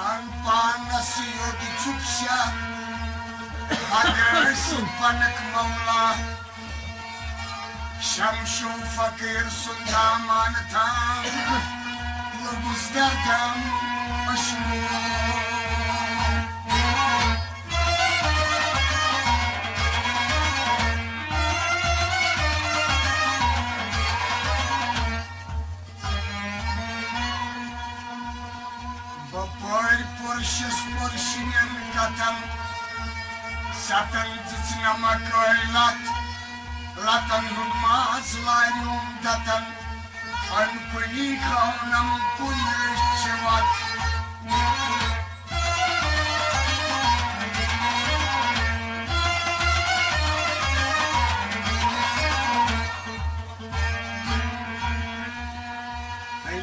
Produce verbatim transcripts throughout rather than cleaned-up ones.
پانس یوٚد چھُکھ شاہ، پتہٕ ٲسِتھ پنٕک مولا۔ شمشو فقیٖر سُنٛد دامانہٕ تام لوٚگُس دردم مشمول۔ بپٲرۍ پُرشس پُرشِنٮ۪ن کتن، ستن دِژ نمک ٲے لتھ، لتن ہُنٛد ماز لاریوم دتن، أنۍ کُنی گاونم کُنۍ رٔچھِ وتھ۔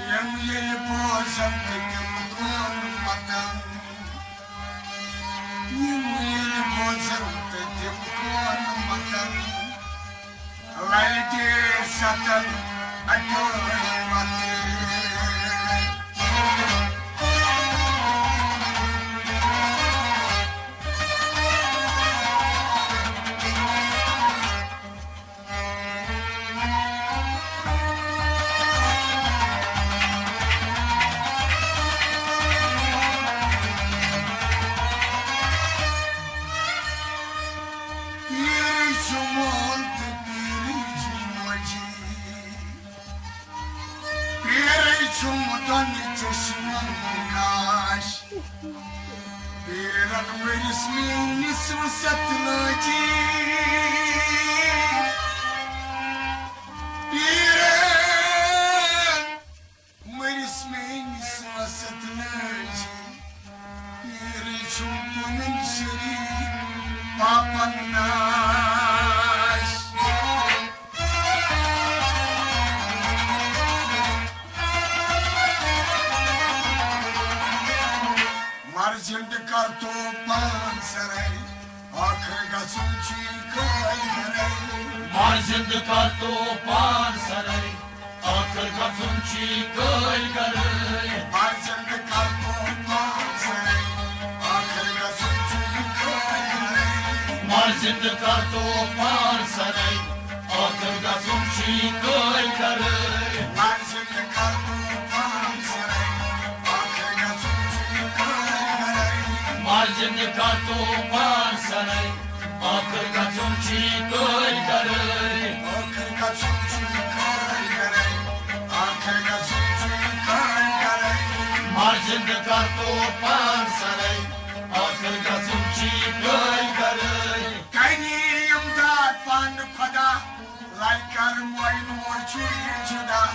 یِم ییٚلہِ بوزن تہٕ تِم گوٚن متن۔ یِم ییٚلہِ بوزن تہٕ تِم گوٚن متن۔ للہِ دے ستن اٹوے متن۔ پیٖرٕے چھُ مول تہٕ پیٖرٕے چھُ موجی۔ پیٖرٕے چھُم دۄن چشمن گاش۔ پیٖرن ؤرِس میٲنِس وُسعت لٲجی۔ پیٖرن ؤرِس میٲنِس وُسعت لٲجی۔ پیٖرٕے چھُم پُنٕنۍ شریٖک پاپن ناش۔ مر زِندٕ کر تو پان سرے، ٲخر گژھُن چھُے کٲلۍ گرے۔ مر زِندٕ کر تو پان سرے، ٲخر گژھُن چھُے کٲلۍ گرے۔ مر زِندٕ کر تو پان سرے، ٲخر گژھُن چھُے کٲلۍ گرے۔ مر زِندٕ کر تو پان سرے، ٲخر گژھُن چھُے کٲلۍ گرے۔ مر زِندٕ کر تو پان سرے، ٲخر گژھُن چھُے کٲلۍ گرے۔ مر زِندٕ کر تو پان سرے، ٲخر گژھُن چھُے کٲلۍ گرے۔ ٲخر گژھُن چھُے کٲلۍ گرے۔ ٲخر گژھُن چھُے کٲلۍ گرے۔ مر زِندٕ کر تو پان سرے، ٲخر گژھُن چھُے کٲلۍ گرے۔ کری امداد پانہٕ خدا، لے کر معینور چھُے جدا۔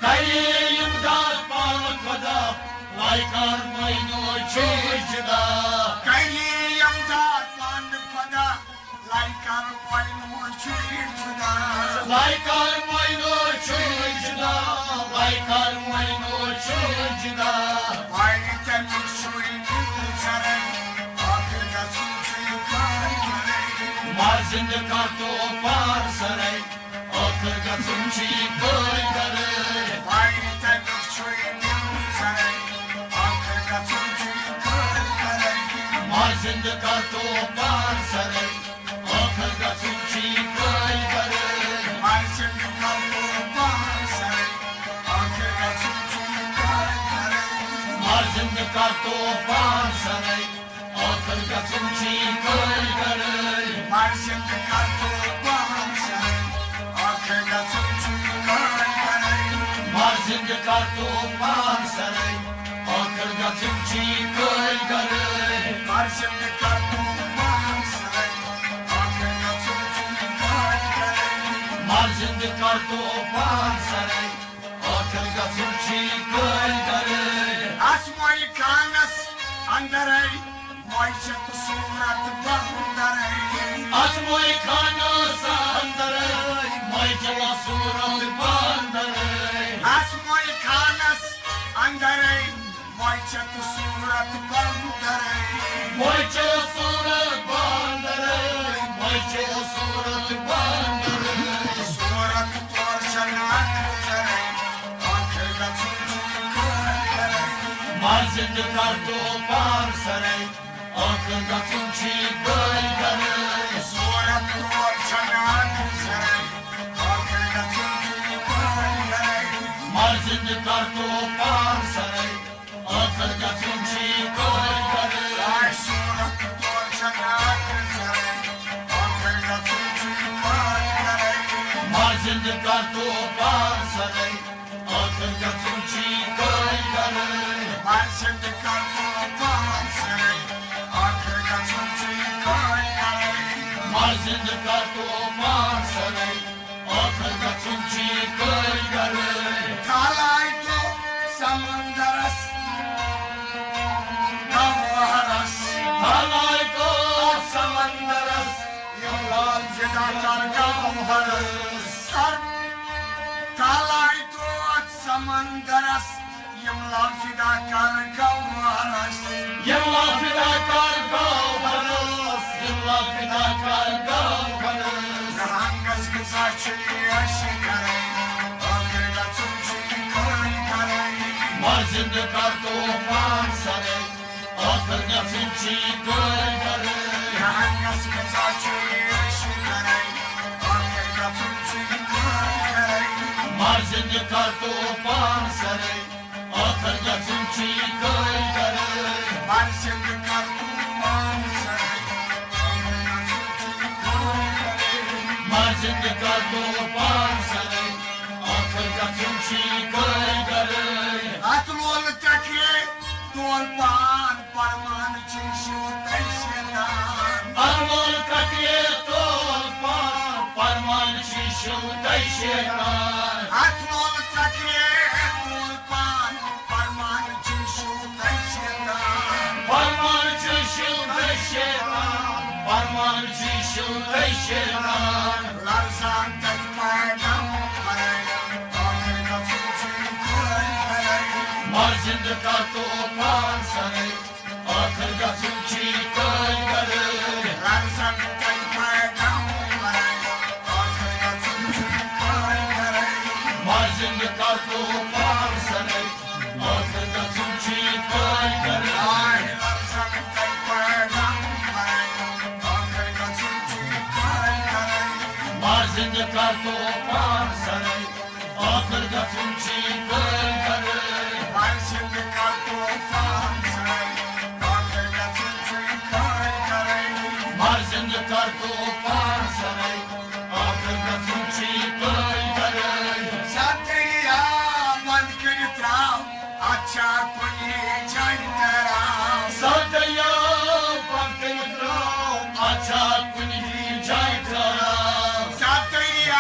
کری امداد پانہٕ خدا، لے کر معینور چھُے جدا۔ کری امداد پانہٕ خدا، لے کر معینور چھُے جدا۔ لے کر معینور چھُے جدا۔ لے کر معینور چھُے جدا۔ وارِ تَمیُک چھُے دِل ژَرَے، ٲخر گژھُن چھُے کٲلۍ گرے۔ مر زِندٕ کر تو پان سرے، ٲخر گژھُن چھُے کٲلۍ گرے۔ وارِ تَمیُک چھُے دِل ژَرَے، ٲخر گژھُن چھُے کٲلۍ گرے۔ مر زِندٕ کر تو پان سرے، ٲخر گژھُن چھُے کٲلۍ گرے۔ مر زِندٕ کر تو پان سرے، ٲخر گژھُن چھُے کٲلۍ گرے۔ مر زِندٕ کر تو پان سرے، ٲخر گژھُن چھُے کٲلۍ گرے۔ مر زِندٕ کر تو پان سرے، ٲخر گژھُن چھُے کٲلۍ گرے۔ مر زِندٕ کر تو پان سرے، ٲخر گژھُن چھُے کٲلۍ گرے۔ مر زِندٕ کر تو پان سرے، ٲخر گژھُن چھُے کٲلۍ گرے۔ مر زِندٕ کر تو پان سرے، ٲخر گژھُن چھُے کٲلۍ گرے۔ آسمٲنۍ خانس اندرے، مۄیہِ چھِ تہٕ صوٗرت بندرے۔ آسمٲنۍ خانس اندرے، مۄیہِ چھِ تہٕ صوٗرت بندرے۔ آسمٲنۍ خانس اندرے، مۄیہِ چھِ تہٕ صوٗرت بندرے۔ مۄیہِ چھِ صوٗرت بندرے، مۄیہِ چھِ صوٗرت بندرے۔ صوٗرت تور چھنہٕ اکھ نظرے، ٲخر گژھُن چھُے کٲلۍ گرے۔ مر زِندٕ کر تو پان سرے، ٲخٕر گژھُن چھُے کٲلۍ گرے۔ صوٗرت تور چھنہٕ اکھ سرے، ٲخٕر گژھُن چھُے کٲلۍ گرے۔ مر زِندٕ کر تو پان سرے، ٲخٕر گژھُن چھُے کٲلۍ گرے۔ آے صوٗرت تور چھنہٕ اکھ سرے، ٲخٕر گژھُن چھُے کٲلۍ گرے۔ مر زِندٕ کر تو پان سرے، ٲخٕر گژھُن چھُے کٲلۍ گرے۔ مر زِندٕ کر تو پان سرے، ٲخٕر گژھُن چھُے کٲلۍ گرے۔ مر زِندٕ کر تو پان سرے، ٲخٕر گژھُن چھُے کٲلۍ گرے۔ کھلائے تو سمندرس گوہرس۔ کھلائے تو سمندرس۔ یِم لال فدا کر گوہرس۔ کھلائے تو اتھ سمندرس۔ یِم لال فدا کر گوہرس۔ یِم لال فدا کر گوہرس۔ یِم لال فدا کر گوہرس۔ نہنگس غذا چھُ یہِ عٲش کرے، ٲخٕر گژھُن چھُے کٲلۍ گرے۔ مر زِندٕ کر تو پان سرے، ٲخٕر گژھُن چھُے کٲلۍ گرے۔ نہنگس غذا چھُ یہِ عٲش کرے، ٲخٕر گژھُن چھُے کٲلۍ گرے۔ مر زِندٕ کر تو پان سرے، ٲخٕر گژھُن چھُے کٲلۍ گرے۔ مر زِندٕ کر تو پان سرے، ٲخٕر گژھُن چھُے کٲلۍ گرے۔ مر زِندٕ کر تو پان سرے، ٲخٕر گژھُن چھُے کٲلۍ گرے۔ اتھ لولہٕ تکرے تول پان، پرمان چھُے شیطان۔ اتھ لولہٕ تکرے تول پان، پرمان چھُے شیطان۔ اتھ لولہٕ تکرے تول پان، پرمان چھُے شیطان۔ پرمان چھُے شیطان، پرمان چھُے شیطان۔ لرزان تتہِ پیغمبرے، ٲخٕر گژھُن چھُے کٲلۍ گرے۔ مر زِندٕ کر تو پان سرے، ٲخٕر گژھُن چھُے کٲلۍ گرے۔ لرزان تتہِ پیغمبرے، ٲخٕر گژھُن چھُے کٲلۍ گرے۔ مر زِندٕ کر تو پان سرے، ٲخٕر گژھُن چھُے کٲلۍ گرے۔ آے لرزان تتہِ پیغمبرے، ٲخٕر گژھُن چھُے کٲلۍ گرے۔ مر زِندٕ کر تو پان سرے، ٲخٕر گژھُن چھُے کٲلۍ گرے۔ مر زِندٕ کر تو پان سرے، ٲخٕر گژھُن چھُے کٲلۍ گرے۔ مر زِندٕ کر تو پان سرے، ٲخٕر گژھُن چھُے کٲلۍ گرے۔ سا دریا بند کٔرِتھ تراو، اتھ چھا کُنہِ جایہِ ٹھہراو۔ سا دریا بند کٔرِتھ تراو، اتھ چھا کُنہِ جایہِ ٹھہراو۔ سا دریا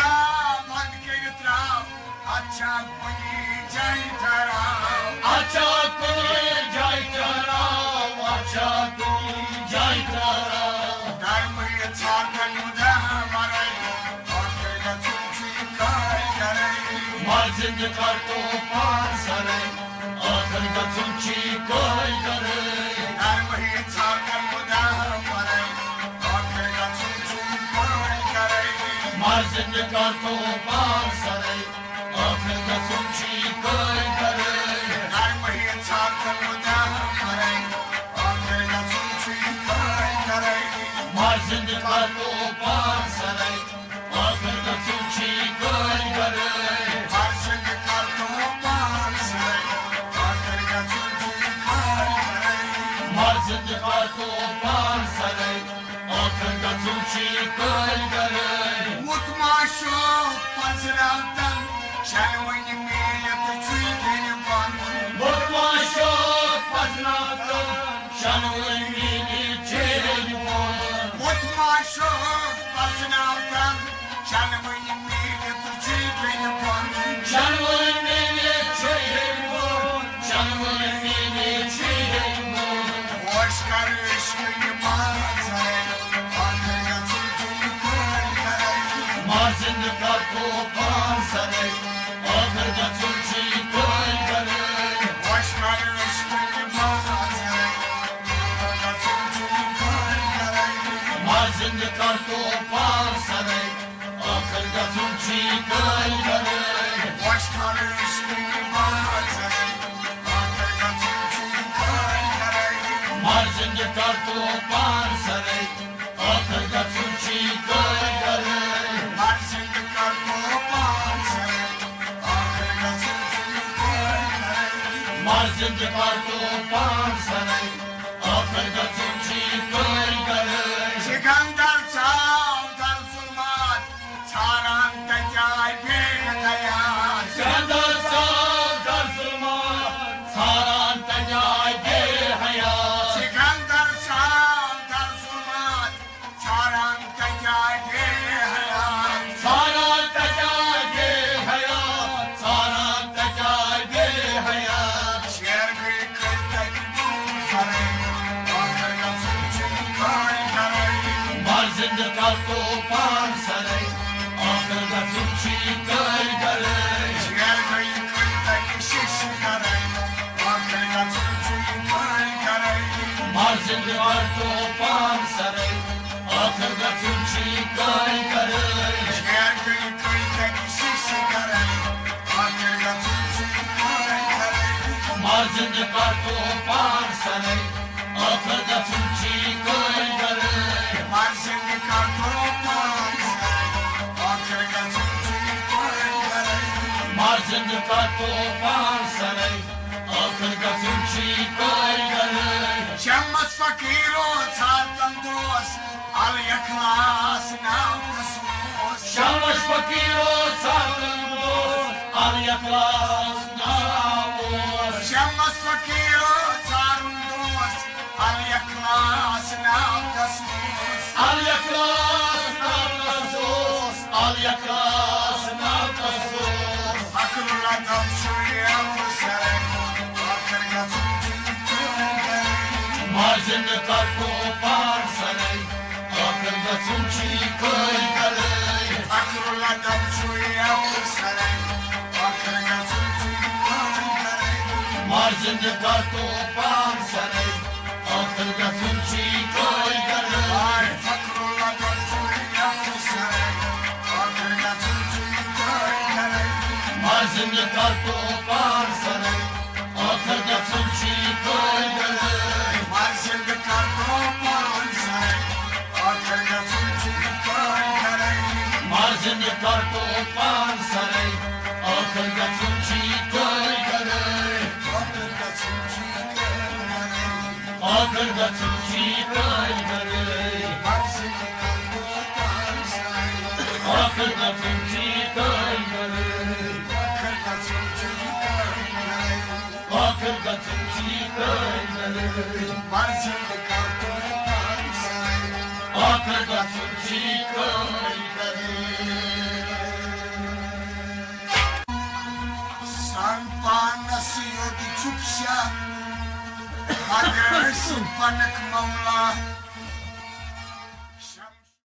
بند کٔرِتھ تراو، اتھ چھا کُنہِ جایہِ ٹھہراو۔ اتھ چھا کُنہِ جایہِ ٹھہراو، اتھ چھا کُنہِ جایہِ ٹھہراو۔ درمہٕ یہِ ژھانٛڈن مُدعا ورٲے، ٲخٕر گژھُن چھُے کٲلۍ گرے۔ مر زِندٕ کر تو پان سرے، ٲخٕر گژھُن چھُے کٲلۍ گرے۔ درمہٕ یہِ ژھانٛڈن مُدعا ورٲے، ٲخٕر گژھُن چھُے کٲلۍ گرے۔ مر زِندٕ کر تو پان سرے، ٲخٕر گژھُن چھُے کٲلۍ گرے۔ درمہٕ یہِ ژھانٛڈن مُدعا ورٲے، ٲخٕر گژھُن چھُے کٲلۍ گرے۔ مر زِندٕ کر تو پان سرے، ٲخٕر گژھُن چھُے کٲلۍ گرے۔ مر زِندٕ کر تو پان سرے، ٲخٕر گژھُن چھُے کٲلۍ گرے۔ مر زِندٕ کر تو پان سرے، ٲخٕر گژھُن چھُے کٲلۍ گرے۔ وُتھ ما شوق پزراوتن، شنوٕنۍ میٖلِتھ چھُے بیٚنہِ پنُن۔ وُتھ ما شوق پزراوتن، شنوٕنۍ میٖلِتھ چھُے بیٚنہِ پنُن۔ وُتھ ما شوق پزراوتن، شنوٕنۍ میٖلِتھ چھُے بیٚنہِ پنُن۔ شنوٕنۍ میٖلِتھ چھُے بیٚنہِ پنُن۔ شنوٕنۍ میٖلِتھ چھُے بیٚنہِ پنُن۔ ہوش کر عشقٕنۍ بازرے، ٲخٕر گژھُن چھُے کٲلۍ گرے۔ مر زِندٕ کر تو پان سرے، ٲخٕر گژھُن چھُے کٲلۍ گرے۔ ہوش کر عشقٕنۍ بازرے، ٲخٕر گژھُن چھُے کٲلۍ گرے۔ مر زِندٕ کر تو پان سرے، ٲخٕر گژھُن چھُے کٲلۍ گرے۔ ہوش کر عشقٕنۍ بازرے، ٲخٕر گژھُن چھُے کر تو پان سرے، ٲخٕر گژھُن چھُے کٲلۍ گرے۔ مر زِندٕ کر تو پان سرے، ٲخٕر گژھُن چھُے کٲلۍ گرے۔ مر زِندٕ کر تو پان سرے، ٲخٕر گژھُن چھُے کٲلۍ گرے۔ سکندر ژاو در ظلمات، ژھاران تتہِ آے بے حیات۔ سکندر ژاو در ظلمات، ژھاران تتہِ آے بے حیات۔ سکندر ژاو در ظلمات، ژھاران تتہِ آے بے حیات۔ ژھاران تتہِ آے بے حیات، ژھاران تتہِ آے بے حیات۔ شیر گٔے کٔرۍ تتہِ ڈوٗنۍ کرے، ٲخٕر گژھُن چھُے کٲلۍ گرے۔ مر زِندٕ کر تو پان سرے، ٲخٕر گژھُن چھُے کٲلۍ گرے۔ شیر گٔے کٔرۍ تتہِ شیشہٕ کرے، ٲخٕر گژھُن چھُے کٲلۍ گرے۔ مر زِندٕ کر تو پان سرے، ٲخٕر گژھُن چھُے کٲلۍ گرے۔ شیر گٔے کٔرۍ تتہِ شیشہٕ کرے، ٲخٕر گژھُن چھُے کٲلۍ گرے۔ مر زِندٕ کر تو پان سرے، ٲخٕر گژھُن چھُے کٲلۍ گرے۔ مر زِندٕ کر تو پان سرے، ٲخٕر گژھُن چھُے کٲلۍ گرے۔ مر زِندٕ کر تو پان سرے، ٲخٕر گژھُن چھُے کٲلۍ گرے۔ شمس فقیرو ژھانڈان دوس، الاخلاص ناو تس اوس۔ شمس فقیرو ژھانڈان دوس، الاخلاص ناو اوس۔ شمس فقیرو ژھانڈان دوس، الاخلاص ناو تس اوس۔ الاخلاص ناو تس اوس، الاخلاص ناو تس اوس۔ فخر الادب چھُے افسر، ٲخٕر گژھُن چھُے کٲلۍ گرے۔ مر زِندٕ کر تو پان سرے، ٲخٕر گژھُن چھُے کٲلۍ گرے۔ فخر الادب چھُے افسر، ٲخٕر گژھُن چھُے کٲلۍ گرے۔ مر زِندٕ کر تو پان سرے، ٲخٕر گژھُن چھُے کٲلۍ گرے۔ آے فخر الادب چھُے افسر، ٲخٕر گژھُن چھُے کٲلۍ گرے۔ مر زِندٕ کر تو پان سرے، ٲخٕر گژھُن چھُے کٲلۍ گرے۔ مر زِندٕ کر تو پان سرے، ٲخٕر گژھُن چھُے کٲلۍ گرے۔ مر زِندٕ کر تو پان سرے، ٲخٕر گژھُن چھُے کٲلۍ گرے۔ ٲخٕر گژھُن چھُے کٲلۍ گرے۔ ٲخٕر گژھُن چھُے کٲلۍ گرے۔ مر زِندٕ کر تو پان سرے۔ ٲخٕر گژھُن چھُے کٲلۍ گرے۔ ٲخٕر گژھُن چھُے کٲلۍ گرے۔ ٲخٕر گژھُن چھُے کٲلۍ گرے۔ مر زِندٕ کر تو پان سرے۔ ٲخٕر گژھُن چھُے کٲلۍ گرے۔ سن پانس یوت چھُکھ شاہ، اگر ٲسۍ پنکھ مولا۔